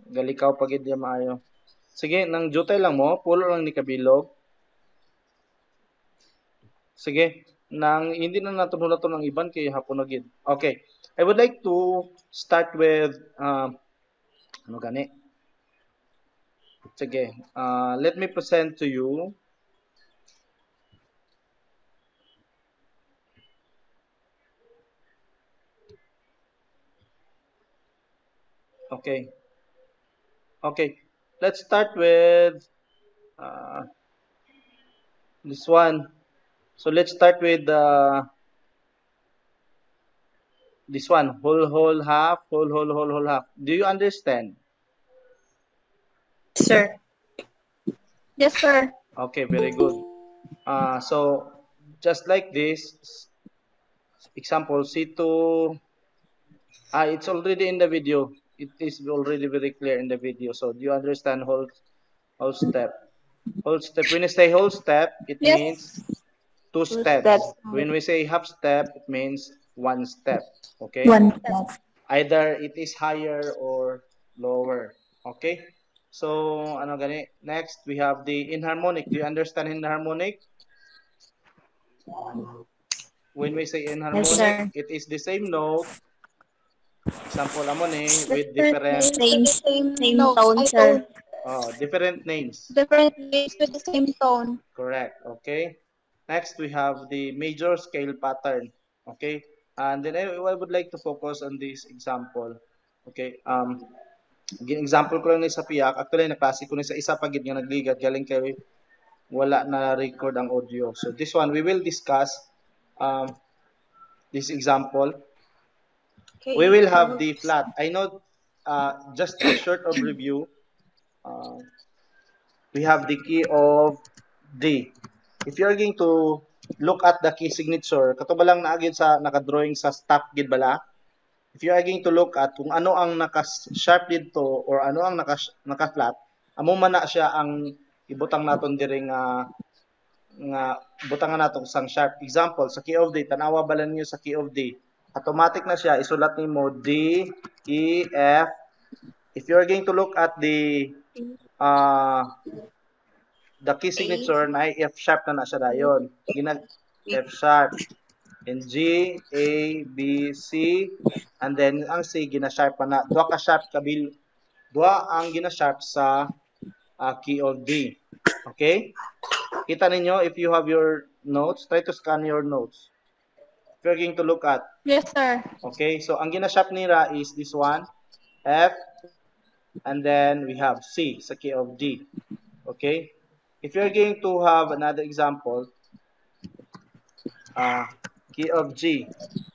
Galikaw pagid ya maayo. Sige, nang jutay lang mo, pulo lang ni kabilog. Sige, nang hindi na naton hulaton ang iban kay hapon na gid. Okay. I would like to start with ano gani? Sige, let me present to you Okay. Okay. Let's start with this one. So let's start with this one. Whole, whole, half, whole, whole, whole, whole, half. Do you understand? Sir. Yes, sir. Okay, very good. So just like this example, C2, it's already in the video. It is already very clear in the video. So do you understand whole step? Whole step. When you say whole step, it Yes. means two Two steps. steps. When we say half step, it means one step. Okay. One step. Either it is higher or lower. Okay. So ano gani? Next we have the inharmonic. Do you understand inharmonic? When we say inharmonic, Yes, sir. It is the same note. Example, amo ni with different Same, Same, same notes. tone, Ay, sir. Oh, different names. Different names with the same tone. Correct. Okay. Next, we have the major scale pattern. Okay. And then I would like to focus on this example. Okay. Example ko lang ni sa piyak. Actually, naklase ko ni sa isa pagid nga nagligad galing kay wala na record ang audio. So this one, we will discuss this example. Okay. We will have the flat. I know, just a short overview. We have the key of D. If you are going to look at the key signature, kato ba lang naagid sa naka-drawing sa staff gid bala? If you are going to look at kung ano ang naka-sharp dito or ano ang naka-flat, amo man na siya ang ibutang naton diri nga nga butangan nato sang sharp. Example, sa key of D, tanawa bala ninyo sa key of D. Automatic na siya, isulat nimo D, E, F. If you are going to look at the key signature na F sharp na na siya dayon. Gina F sharp. And G, A, B, C, and then ang C gina-sharp pa na. Duha ka sharp kabil. Duha ang gina-sharp sa key of D. Okay? Kita ninyo if you have your notes, try to scan your notes. If you're going to look at. Yes, sir. Okay, so ang gina-sharp nila is this one, F, and then we have C sa key of D. Okay? If you're going to have another example, key of G.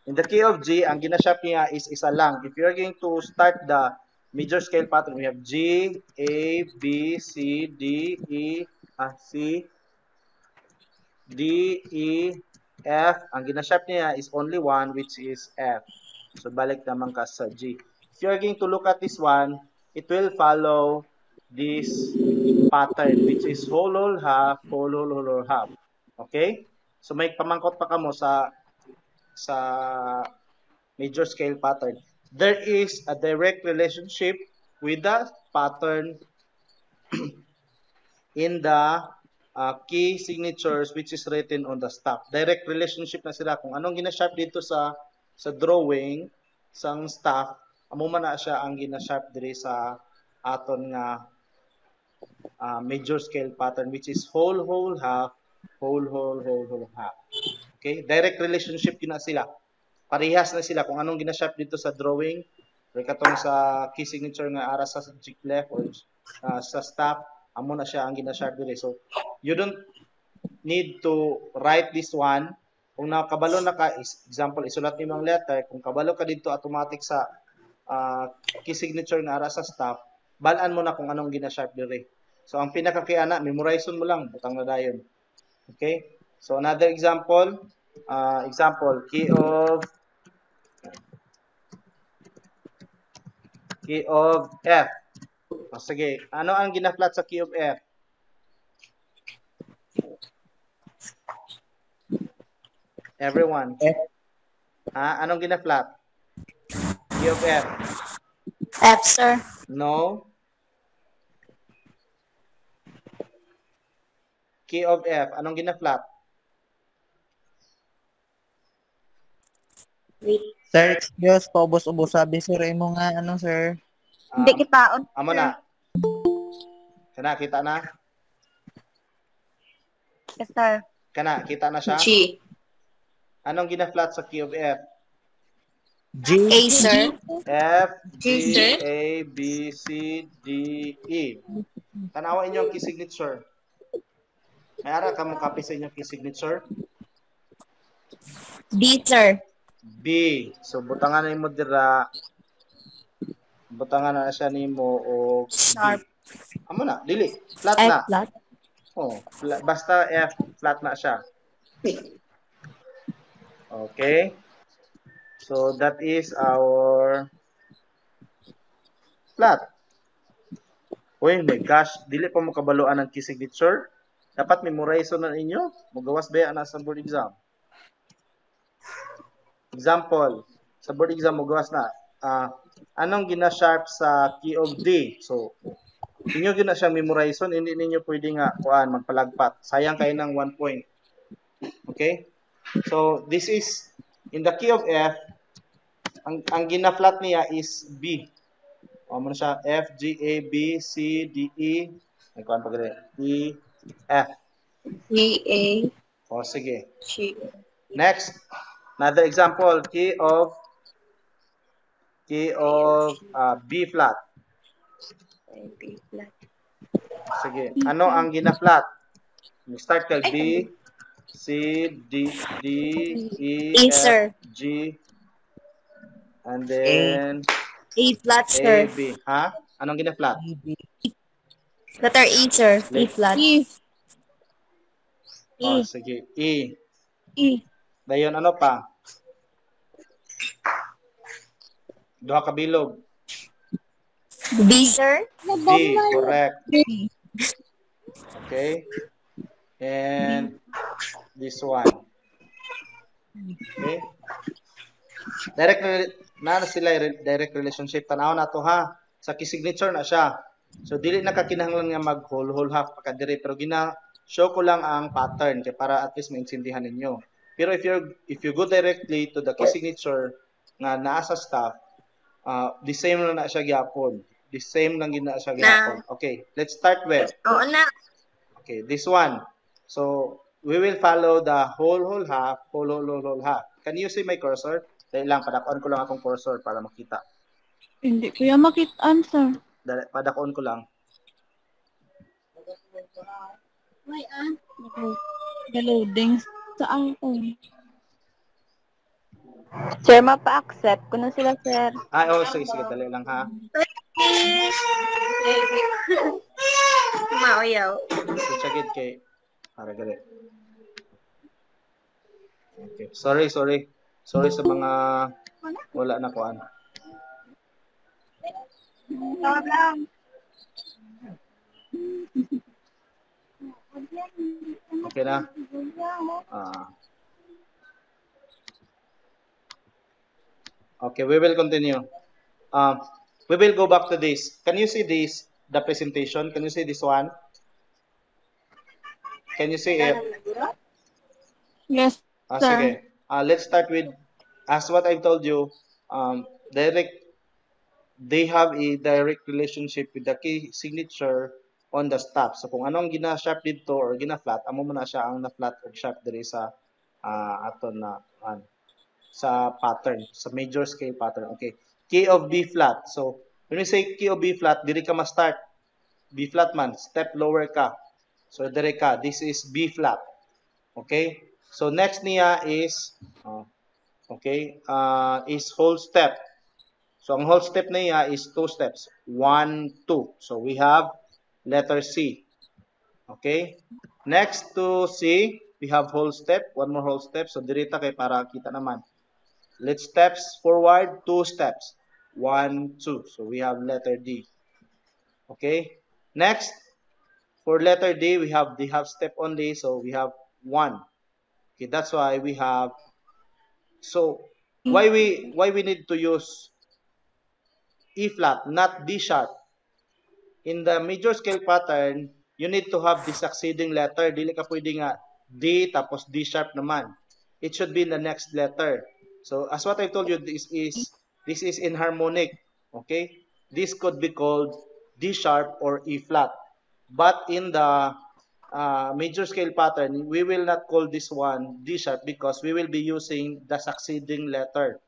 In the key of G, ang gina-sharp niya is isa lang. If you're going to start the major scale pattern, we have G, A, B, C, D, E, C, D, E, F. Ang gina-sharp niya is only one, which is F. So, balik naman ka sa G. If you're going to look at this one, it will follow this pattern, which is whole, whole, half, whole, whole, whole, whole, half. Okay? So, may pamangkot pa kamo sa major scale pattern. There is a direct relationship with the pattern in the key signatures which is written on the staff. Direct relationship na sila. Kung anong gina-sharp dito sa drawing sang staff, amo man na siya ang gina-sharp diri sa aton nga major scale pattern, which is whole, whole, half, whole, whole, whole, whole, half. Okay? Direct relationship gina sila. Parehas na sila kung anong gina-sharp dito sa drawing or katong sa key signature nga ara sa G clef or sa staff, amo na siya ang gina-sharp diri. So you don't need to write this one. Kung nakabalo na ka, example, isulat nimo ang letter, kung kabalo ka dito automatic sa key signature nga ara sa staff, balaan mo na kung anong gina-sharp diri. So ang pinakakiana, memorize mo lang, butang na dayon. Okay? So another example, key of F. O, sige, ano ang gina-flat sa key of F? Everyone. F. Anong gina-flat? Key of F. F, sir. No. Key of F. Anong gina-flat? Wait. Sir, excuse, paubos-ubos sabi sir, imo nga ano sir. Hindi kitaon. Amo na. Kana, kita na? Yes, sir. Kana, kita na siya? G. Anong gina-flat sa key of F? G. A, sir. F, G, G, sir. A, B, C, D, E. Tanawa inyo ang key signature. May ara ka mo copy sa inyong key signature? B, sir. B. So, butangan na mo dira. Butangan na siya nimo og B. Sharp. Amo na, dili. Flat F na. flat. Oh, flat, basta F flat na siya. Okay. So that is our flat. Uy, my gosh, dili pa mo kabaluan ang key signature. Dapat memorize na ninyo. Mugawas ba na sa board exam? Example, sa board exam mugawas na. Anong gina-sharp sa key of D? So, inyo gina siya memorize, hindi ninyo pwede nga kuan magpalagpat. Sayang kayo ng 1 point. Okay? So, this is in the key of F, ang gina-flat niya is B. O, ano siya? F, G, A, B, C, D, E. May kuan pa gani. E, F. G, A, O, sige. G. Next, another example, key of B flat. B flat. Sige. Ano ang gina-flat? Start kay B, C, D, D, E, E, F, sir. G, and then A flat, A, sir. B. Ha? Anong gina-flat? Letter E, sir. E flat. E. Oh, E. sige. E. E. Dayon, ano pa? Duha ka bilog. B, sir. B, correct. Okay. And this one. Okay. Direct na sila direct relationship. Tanaw na to ha. Sa key signature na siya. So dili na kakinahanglan nga mag whole whole half pa kadiri, pero gina show ko lang ang pattern kay para at least maintindihan ninyo. Pero if you go directly to the key signature nga naa sa staff, the same lang na siya gyapon. The same lang gina siya gyapon. Okay, let's start with Oo na. Okay, this one. So, we will follow the whole, whole, half, whole, whole, whole, whole, half. Can you see my cursor? Dahil lang, padakon ko lang akong cursor para makita. Hindi ko yan makitaan, sir. Dali, padakon ko lang. Why, ah? The loading sa ako. Sir, mapa-accept ko na sila, sir. Ah, oh, sige, sige, dali lang ha. Mauyaw. So, check it kay... Para gali. Okay. Sorry, sorry. Sorry sa mga wala na kuan. Lang. Okay na? Ah. Okay, we will continue. We will go back to this. Can you see this, the presentation? Can you see this one? Can you see it? Yes, sir. Sige. Let's start with, as what I've told you, direct, they have a direct relationship with the key signature on the staff. So kung anong gina-sharp dito or gina-flat, amo mo na siya ang na-flat or sharp diri sa aton na sa pattern, sa major scale pattern. Okay. Key of B flat. So when we say key of B flat, diri ka ma-start. B flat man, step lower ka. So diri ka, this is B flat. Okay? So next niya is okay, is whole step. So ang whole step niya is 2 steps. 1, 2. So we have letter C. Okay? Next to C, we have whole step, one more whole step. So dirita kay para kita naman. Let's steps forward, 2 steps. 1, 2. So we have letter D. Okay? Next, for letter D, we have the half step only. So we have 1. Okay, that's why we have, so why we need to use E flat, not D sharp? In the major scale pattern, You need to have the succeeding letter. Dili ka pwede nga D tapos D sharp naman. It should be in the next letter. So as what I told you, this is enharmonic. Okay? This could be called D sharp or E flat. But in the major scale pattern, we will not call this one D sharp because we will be using the succeeding letter.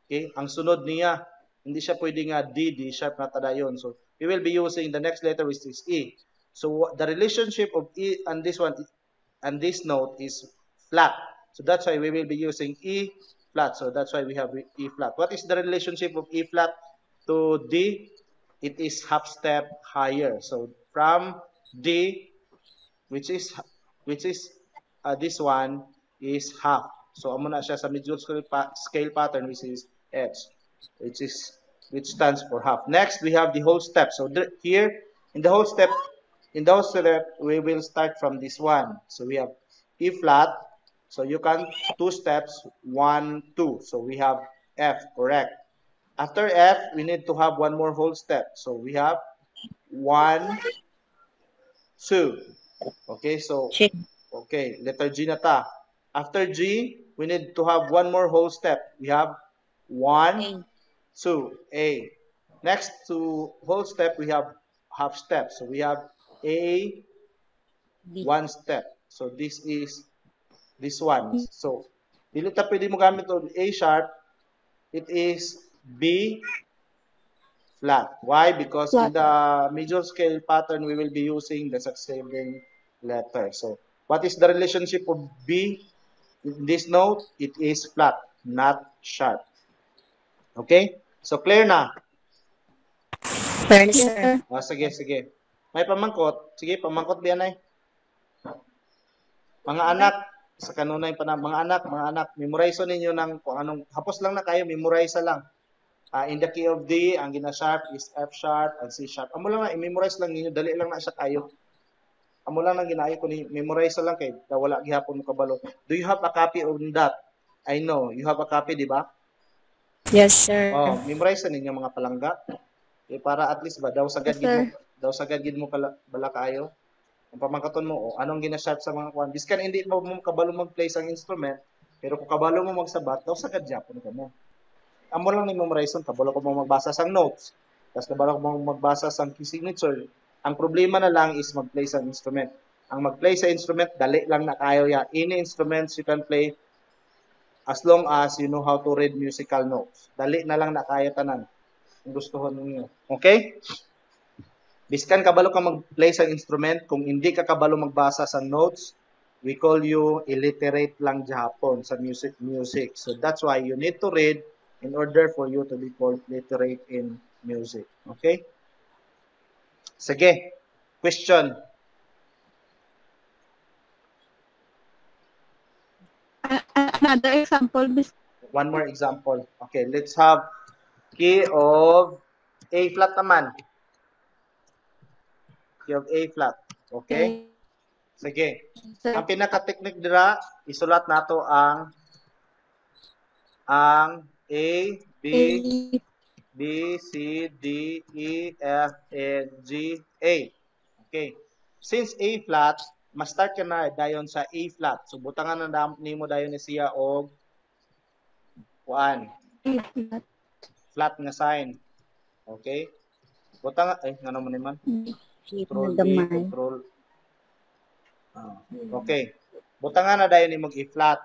Okay? Ang sunod niya, hindi siya pwede nga D, D sharp na tadayon. So we will be using the next letter, which is E. So the relationship of E and this one and this note is flat. So that's why we will be using E flat. So that's why we have E flat. What is the relationship of E flat to D? It is half step higher. So from D, which is this one is half. So amo na siya sa major scale pattern, which is H, which stands for half. Next, we have the whole step. So here in the whole step, we will start from this one. So we have E flat. So you can two steps, one, two. So we have F, correct. After F, we need to have one more whole step. So we have one, two. Okay, so G. Okay, letter G na ta. After G, we need to have one more whole step. We have one, A. two, A. Next to whole step, we have half step. So we have A, B. one step. So this is this one. So, dili ta pwede mo gamit og A sharp. It is B flat. Why? Because in Flat. The major scale pattern, we will be using the succeeding letter. So, what is the relationship of B in this note? It is flat, not sharp. Okay? So, clear na? Clear na, Yes, sir. sir. Ah, sige, sige. May pamangkot? Sige, pamangkot biyan ay. Mga anak, sa kanunay pa na, mga anak, memorize ninyo ng kung anong, hapos lang na kayo, memorize lang. Ah, in the key of D, ang gina-sharp is F sharp and C sharp. Amo lang na, i-memorize lang ninyo, dali lang na siya kayo. Amo lang nang ginaayo ko ni memorize lang kay da wala gihapon mo kabalo. Do you have a copy of that? I know, you have a copy, di ba? Yes, sir. Oh, memorize na ninyo, mga palangga. Eh, para at least ba daw sagad Yes, gid mo sir. daw sagad gid mo kala, bala kaayo. Ang pamangkaton mo, oh, anong gina-sharp sa mga kwan. Biskan hindi mo mo kabalo mag-play sa instrument, pero kung kabalo mo magsabat, daw sagad gyapon ka mo. Amo lang ni memorize, kabalo ko mo magbasa sang notes. Tapos kabalo ko mo magbasa sang key signature. Ang problema na lang is mag-play sa instrument. Ang mag-play sa instrument, dali lang na kayo ya. Any instruments you can play as long as you know how to read musical notes. Dali na lang na kaya tanan. Kung gusto ninyo. Okay? Biskan kabalo ka mag-play sa instrument, kung hindi ka kabalo magbasa sa notes, we call you illiterate lang gihapon sa music. So that's why you need to read in order for you to be called literate in music. Okay? Sige. Question. Another example, Miss. One more example. Okay, let's have key of A flat naman. Key of A flat. Okay? Sige. Sir. Ang pinaka-technique dira, isulat nato ang A, B, A, B, C, D, E, F, N, G, A. Okay. Since A flat, ma-start ka na dayon sa A flat. So butangan na nimo dayon ni siya og kuan, A flat. Flat nga sign. Okay? Butang ay ngano mo naman? Control B, Gamay. Control. Ah, okay. Butangan na dayon nimo E flat.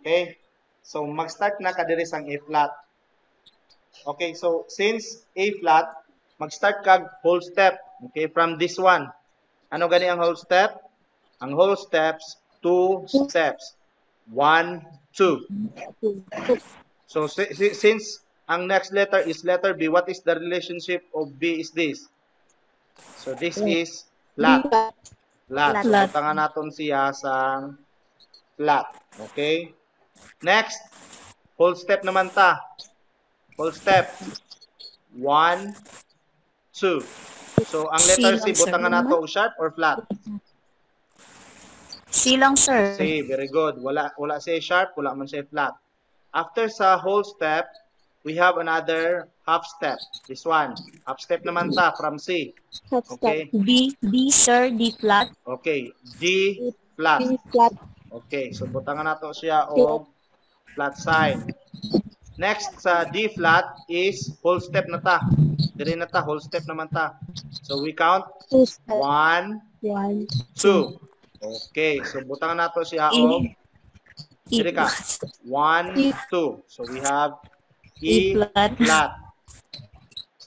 Okay? So mag-start na ka diri sang A flat. Okay, so since A flat, mag-start kag whole step. Okay, from this one. Ano gani ang whole step? Ang whole steps, two steps. One, two. So since ang next letter is letter B, what is the relationship of B is this? So this is flat. Flat. So Flat. butangan naton siya sang flat. Okay? Next, whole step naman ta. Whole step. One, two. So ang letter C C, lang, sir. butangan nato og sharp or flat? C lang, sir. C, very good. Wala siya sharp, wala man siya flat. After sa whole step, we have another half step. This one. Half step naman ta from C. Half step. Okay. B, B, sir, D flat. Okay. D flat. B flat. Okay. So butangan nato siya og flat sign. Next sa D flat is whole step na ta. Dire na ta, whole step naman ta. So we count Two step. 1, 1. 2. Okay, so butangan nato siya E. og E Dire ka. flat. 1, 2. So we have E E flat. flat.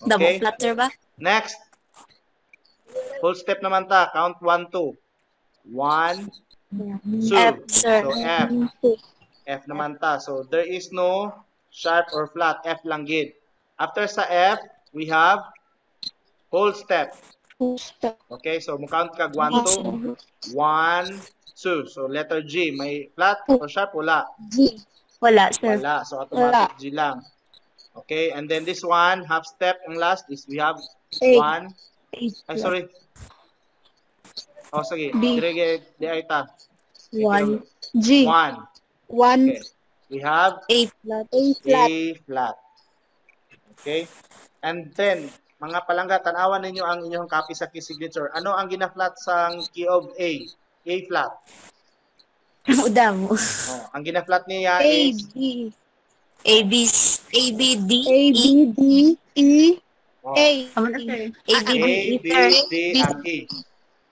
Double Okay. flat, sir ba? Next. Whole step naman ta. Count 1, 2. 1, 2. F, sir. So F. F naman ta. So there is no sharp or flat. F lang gid. After sa F, we have whole step. Two step. Okay, so mo-count kag 1, 2. 1, 2. So letter G, may flat or sharp? Wala. G. Wala, sir. Wala. So automatic G lang. Okay, and then this one, half step, ang last is we have A. 1. A Ay, flat. sorry. Oh, sige. B. Dire, di ay ta. 1. G. 1. 1. Okay. We have A flat. A flat. A flat. Okay? And then, mga palangga, tanawan ninyo ang inyong copy sa key signature. Ano ang gina-flat sa key of A? A flat. Damo. Oh, ang gina-flat niya A, is B. A, B, A, B, D, A, E. B, D, E, oh, A. Amo na, sir. A, B, D, A, E, B, sir. D, and E.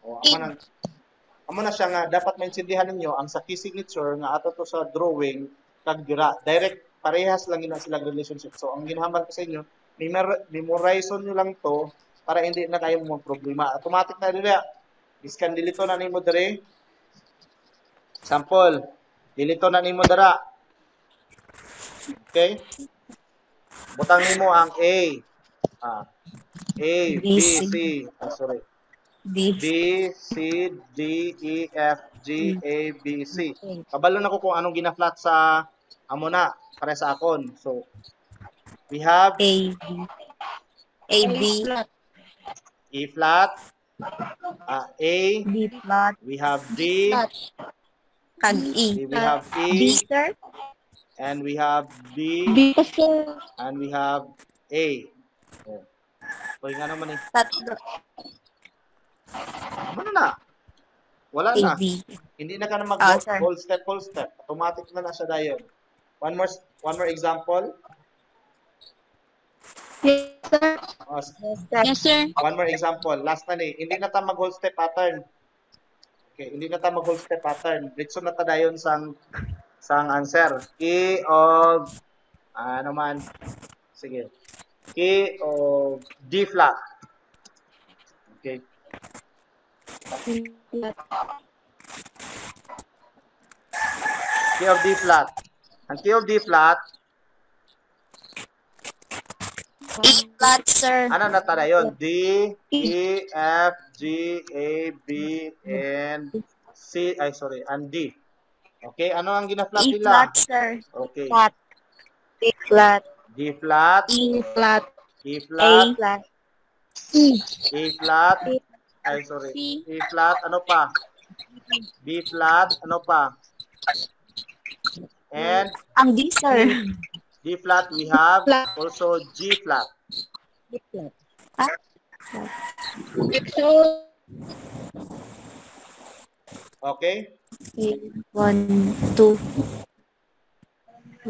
Oh, amo na siya nga dapat maintindihan ninyo ang sa key signature nga ato to sa drawing kag dira direct parehas lang gina silang relationship. So ang ginahambal ko sa inyo, memorize nyo lang to para hindi na kayo problema. Automatic na dira. Biskan dilito na nimo dire. Sample, dilito na nimo dira. Okay? Butang nimo ang A. Ah, A, B, B, C. C. Ah, sorry. D. B, C, D, E, F, G, A, B, C. Kabalo na ko kung anong gina-flat sa amo na para sa akon. So, we have A, B. A, B, flat. E flat, A, B flat, we have D, Flat. kag E. we have B, E, sir. and we have B, B pa sir. and we have A. Oh. So, nga naman eh. Tatlo. Amo na na. Wala A, na. B. Hindi na ka na mag Ah, sir. whole step, whole step. Automatic na na siya dayon. One more example. Yes, sir. Oh, Yes, sir. Yes, sir. one more example. Last na ni. Hindi na ta mag whole step pattern. Okay, hindi na ta mag whole step pattern. Diretso na ta dayon sang sang answer. Key of ano man. Sige. Key of D flat. Okay. Flat. Key of D flat. Ang key of D flat, E flat, sir. ano na ta dayon? D, E, F, G, A, B, and C, ay sorry, and D. Okay, ano ang gina-flat E nila? flat, sir. Okay. Flat. B flat. D flat, E flat. E A flat, flat. E. A flat, ay sorry, C. E flat, ano pa? B flat, ano pa? And Ang D, sir. D flat, we have Flat. also G flat. So, Okay? 1, 2.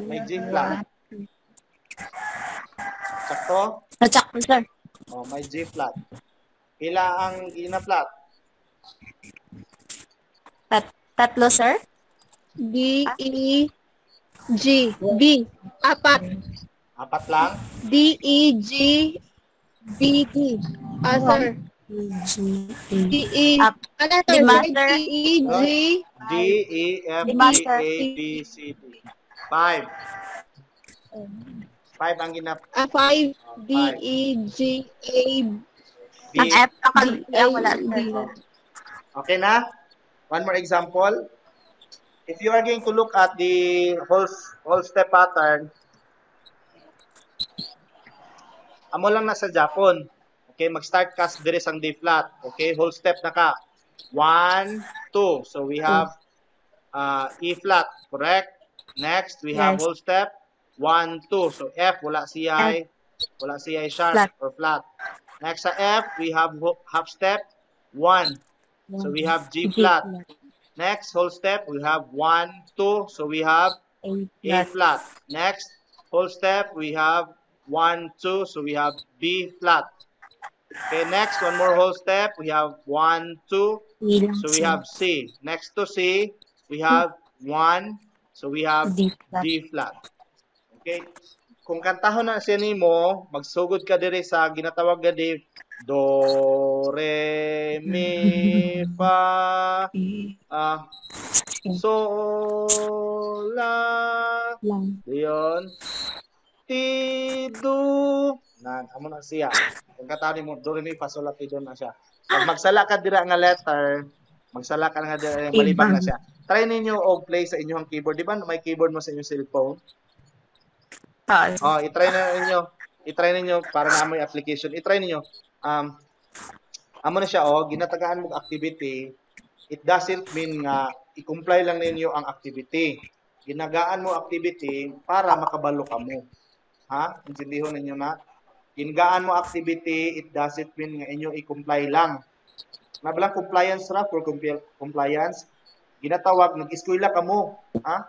May G flat. Sakto? Natsak ko, sir. Oh, may G flat. Pila ang gina flat? Tatlo, sir? D, E, G, B. Apat. Apat lang? D, E, G, B, D. Ah, sir. G, A. D, E. Up. Ano, sir? Lima, D, sir. E, G. D, E, F, Lima, G, sir. A, B, C, D. 5. 5 ang gina Ah, 5. oh, D, five. E, G, A, B. Ang F, akal, D, A, wala, B. sir. Okay na? One more example. If you are going to look at the whole step pattern, amo lang na sa Japon. Okay, mag-start ka sa diri sang D flat. Okay, whole step na ka. 1, 2. So we have E flat, correct? Next, we have Yes. whole step 1, 2. So F, wala siya Wala siya sharp Flat. Or flat. Next sa F, we have half step 1. So we have G flat. Next whole step, we have 1, 2. So we have A A flat. Flat. Next whole step, we have 1, 2. So we have B flat. Okay, next, one more whole step. We have 1, 2. E lang, So we sir. Have C. Next to C, we have 1. So we have D flat. D flat. Okay? Kung kantahon na siya nimo, magsugod ka diri sa ginatawag nga di do, re, mi, fa, sol, la, Lang. Diyon. Ti, do. Nan, amo na siya. Kung kantahon nimo, do, re, mi, fa, sol, la, ti, do na siya. Pag magsala ka dira nga letter, magsala ka nga dira, malibag na siya. Try ninyo og play sa inyong keyboard. Di ba may keyboard mo sa inyong cellphone? Ah, Oh, i-try na ninyo. I-try ninyo para na may application. I-try ninyo. Amo na siya oh, ginatagaan mo activity. It doesn't mean nga i-comply lang ninyo ang activity. Ginagaan mo activity para makabalo ka mo. Ha? Intindihon ninyo na? Ginagaan mo activity, it doesn't mean nga inyo i-comply lang. Nabalang compliance ra for compliance. Ginatawag nag-eskwela ka mo, ha?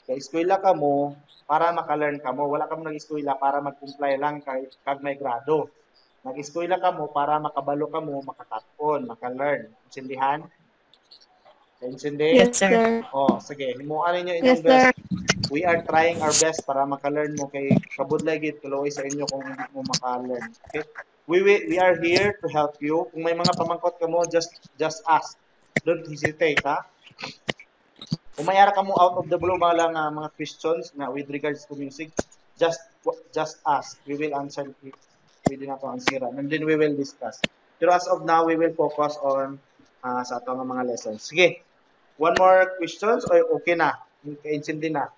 Nag-eskwela ka mo para maka-learn ka mo. Wala ka mo nag-eskwela para mag-comply lang kay kag may grado. Nag-eskwela ka mo para makabalo ka mo, makakat-on, maka-learn. Intindihan? Intindi? Yes, sir. Sir. Oh, sige. Himuan ninyo inyong Yes, sir. best. We are trying our best para maka-learn mo kay kabudlay gid tuloy sa inyo kung hindi mo maka-learn. Okay? We are here to help you. Kung may mga pamangkot ka mo, just ask. Don't hesitate, ha? Kung may ara ka mo out of the blue mga lang mga questions na with regards to music, just ask. We will answer it. Pwede na to answer. And then we will discuss. Pero as of now, we will focus on sa ato nga mga lessons. Sige. One more questions or okay na? Kaintindi na?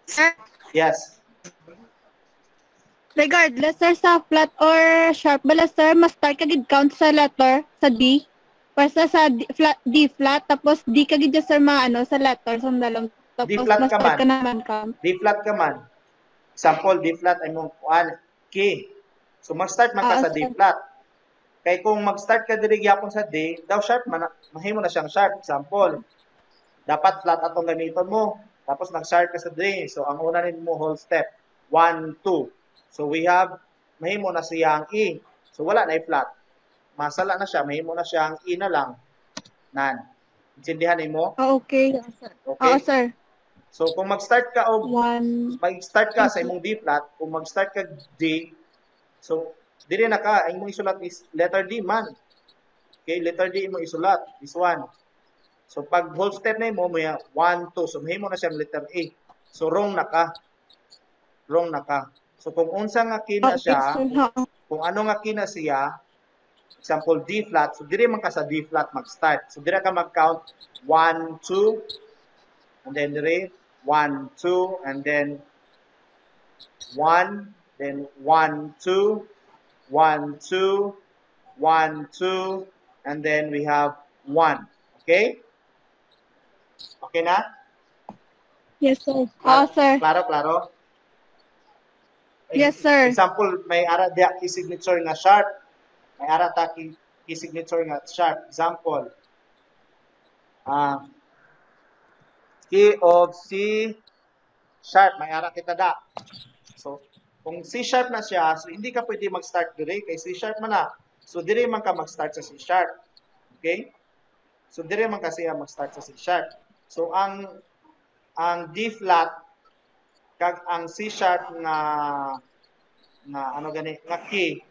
Sir, Yes. Regardless, sir, sa flat or sharp, bala, sir, mas start ka gid count sa letter, sa D. Basta sa D flat, D flat, tapos D ka gid sir mga ano, sa letter, sa dalawang. Tapos D flat mas ka start man. ka naman count. D flat ka man. Example, D flat ay mong kuan, key. So mag-start man ka Ah, sa D sir. flat. Kay kung mag-start ka diri gyapon sa D, daw sharp man, mahimo na siyang sharp. Example, dapat flat atong gamiton mo. Tapos nag-sharp ka sa D. So ang una nimo whole step, 1 2. So we have mahimo na siyang E. So wala na flat. Masala na siya, mahimo na siyang E na lang. Nan. Intindihan nimo? Ah, okay. Okay? Oo, sir. So kung mag-start ka og One. Mag-start ka sa imong D flat, kung mag-start ka D, so dili na ka, ang imong isulat is letter D man. Okay, letter D imong isulat, this one. So pag whole step na imo, may 1, 2, so mahimo na siyang letter A. So wrong na ka. Wrong na ka. So kung unsa nga key na Okay, siya, sir. Oo. Kung ano nga key na siya, example D flat, so diri man ka sa D flat mag-start. So diri ka mag-count 1, 2, and then diri 1, 2, and then 1, then 1, 2, 1, 2, 1, 2, and then we have 1. Okay? Okay na? Yes, sir. Oo, sir. Klaro, klaro? Yes, sir. Example, may ara diha key signature nga sharp. May ara ta key signature nga sharp. Example. Key of C sharp, may ara kita da. So, kung C sharp na siya, so hindi ka pwede mag-start dire kay C sharp man na. So dire man ka mag-start sa C sharp. Okay? So dire man kasi mag-start sa C sharp. So ang D flat kag ang C sharp nga ano gani nga key,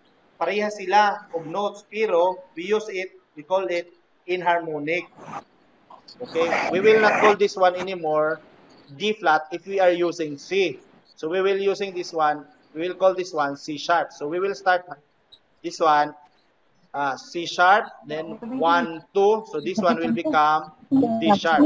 pareha sila og notes, pero we use it, we call it inharmonic. Okay? We will not call this one anymore D flat if we are using C. So we will using this one, we will call this one C sharp. So we will start this one C sharp, then 1, 2. So this one will become D sharp.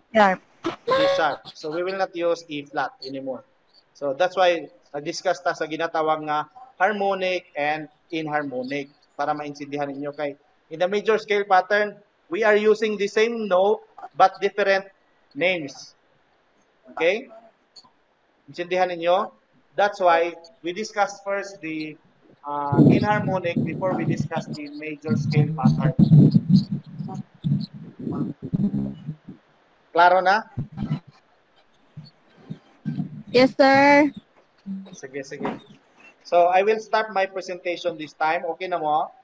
Sharp. D sharp. So we will not use E flat anymore. So that's why nag-discuss ta sa ginatawag nga harmonic and inharmonic para maintindihan ninyo kay in the major scale pattern, we are using the same note but different names. Okay? Intindihan ninyo? That's why we discuss first the enharmonic before we discuss the major scale pattern. Klaro na? Yes, sir. Sige, sige. So, I will start my presentation this time. Okay na mo?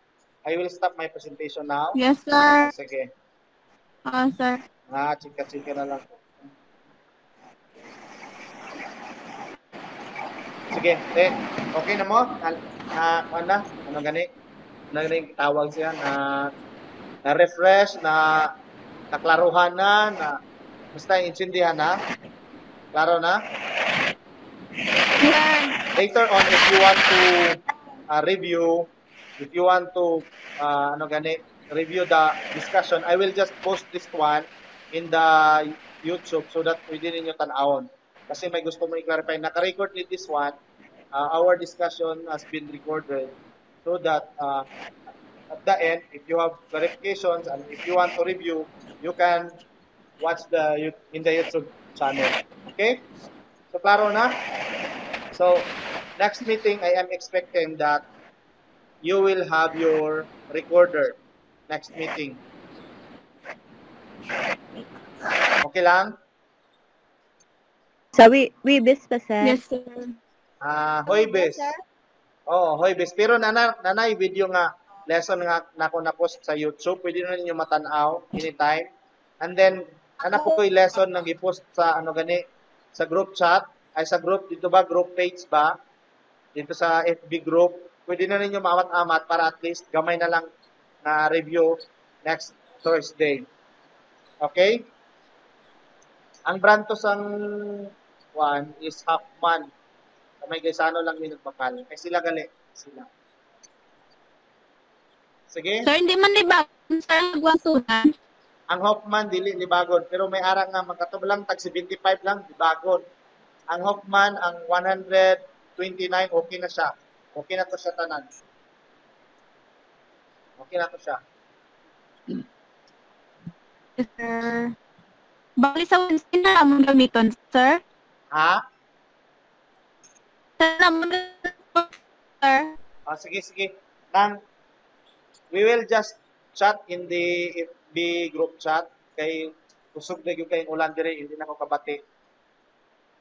I will stop my presentation now. Yes, sir. Sige. Ah, sir. Ah, chika-chika na lang. Sige, eh, okay na mo? Na, ano gani? Ano gani tawag siya? Na refresh, na naklaruhan na, na basta intindihan na. Klaro na? Yeah. Later on, if you want to review, if you want to ano gani, review the discussion, I will just post this one in the YouTube so that pwede ninyo tan-awon. Kasi may gusto mo i-clarify. Naka-record ni this one. Our discussion has been recorded so that at the end, if you have clarifications and if you want to review, you can watch the in the YouTube channel. Okay? So, klaro na? So, next meeting, I am expecting that you will have your recorder next meeting. Okay lang? Sa Webes pa, sir? Yes, sir. Ah, Huwebes. Oo, Huwebes. Pero nanay video nga lesson nga nako na post sa YouTube. Pwede na ninyo matanaw anytime. And then ana po ko'y lesson nang i-post sa ano gani sa group chat, ay sa group dito ba, group page ba? Dito sa FB group. Pwede na ninyo maamat-amat para at least gamay na lang na review next Thursday. Okay? Ang brand to sang one is Hoffman. May gaysano lang yung nagbakal. Eh sila gali. Sila. Sige. Sir, hindi man libagon sir nagwasunan. Ang Hoffman dili libagon, pero may arang nga magkatub lang tag 75 lang libagon. Ang Hoffman ang 129 okay na siya. Okay na to siya tanan. Okay na to siya. Yes, sir. Bali sa Wednesday na among gamiton, sir. Ha? Sa among sir. Ah, sige, sige. Nang, we will just chat in the FB group chat kay kusog na gyud kayong ulan dire, hindi na ko kabati.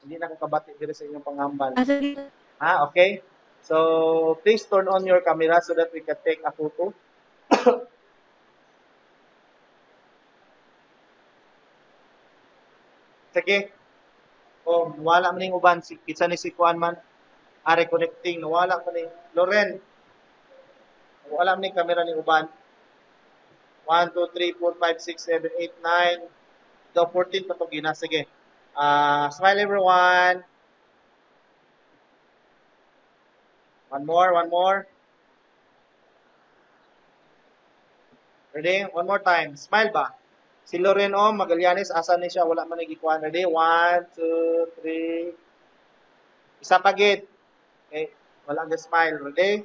Hindi na ko kabati dire sa inyong panghambal. Ah, sige. Ah, okay. So, please turn on your camera so that we can take a photo. Sige. Oh, wala man ning uban si kinsa ni si kuan man. Are connecting, nawala man ni Loren. Wala man ning camera ni uban. 1 2 3 4 5 6 7 8 9. The 14 pa to gina. Sige. Smile everyone. One more, one more. Ready? One more time. Smile ba? Si Loren O, Magallanes, asa ni siya? Wala man nagikuhan. Ready? 1, 2, 3. Isa pa gid. Okay. Wala ang smile. Ready?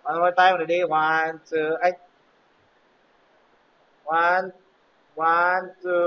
One more time. Ready? 1, 2, ay. 1, 1, 2.